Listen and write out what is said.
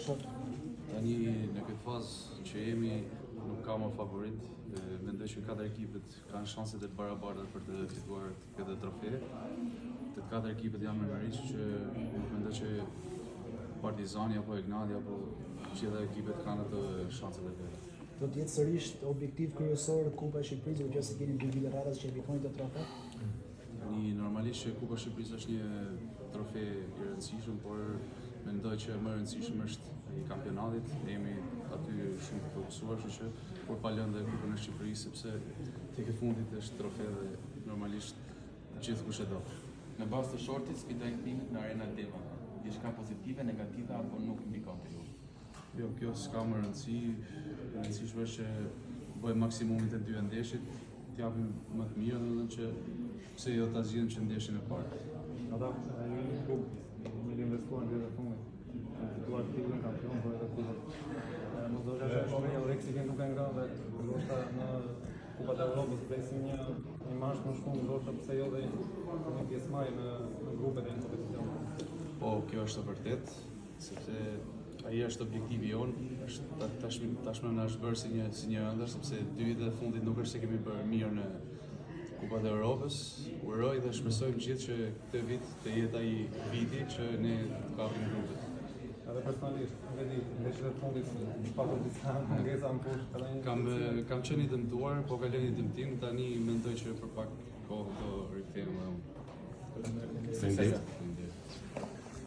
Tani në këtë fazë që jemi nuk ka më favorit. Mendoj që katër ekipet kanë shanset e barabarta për të fituar këtë trofe. Të katër ekipet janë me meritë që nuk mendoj që Partizani apo Egnatia apo gjitha ekipet kanë ato shanset e veta. Do të jetë sërish objektiv kryesor Kupa e Shqipërisë, duke qenë se keni dy vite radhazi që e fitoni këtë trofe? Tani normalisht që Kupa e Shqipërisë është një trofe i rëndësishëm, por mendoj që më i rëndësishëm është i kampionatit. Ne jemi aty shumë të fokusuar, kështu që por pa lënë dhe Kupën e Shqipërisë sepse tek e fundit është trofe dhe normalisht gjithkush e do. Në bazë të shortit sfidojnë timit në Arena Deva. Diçka pozitive, negative apo nuk ndikon te ju? Jo, kjo s'ka më rëndësi. E rëndësishme është që bëjmë maksimumin të dyja ndeshjet, të japim më të mirën, domethënë që pse jo ta zgjidhim që ndeshjen e parë. Ata ju një klub mirë investuar në vitet e fundit. Kanë fituar titullin kampion, por edhe kupën. Mos do të është një oreksi që nuk e ngrënë dhe ndoshta në Kupat e Evropës presim një një marsh më shumë, ndoshta pse jo dhe një pjesëmarrje në në grupet e një kompeticioni. Po, kjo është e vërtetë, sepse ai është objektivi jonë, është ta, tashmë tashmë na është bërë si një si një ëndërr sepse dy vitet e fundit nuk është se kemi bërë mirë në Kupat e Evropës. Uroj dhe shpresojmë gjithë që këtë vit të jetë ai viti që ne të kapim grupet. Edhe personalisht, nuk e di, ndeshjet e fundit patur disa mungesa në fushë, edhe një Kam kam qenë i dëmtuar, po ka lënë një dëmtim, tani mendoj që për pak kohë do rikthehem edhe unë. Faleminderit. Faleminderit.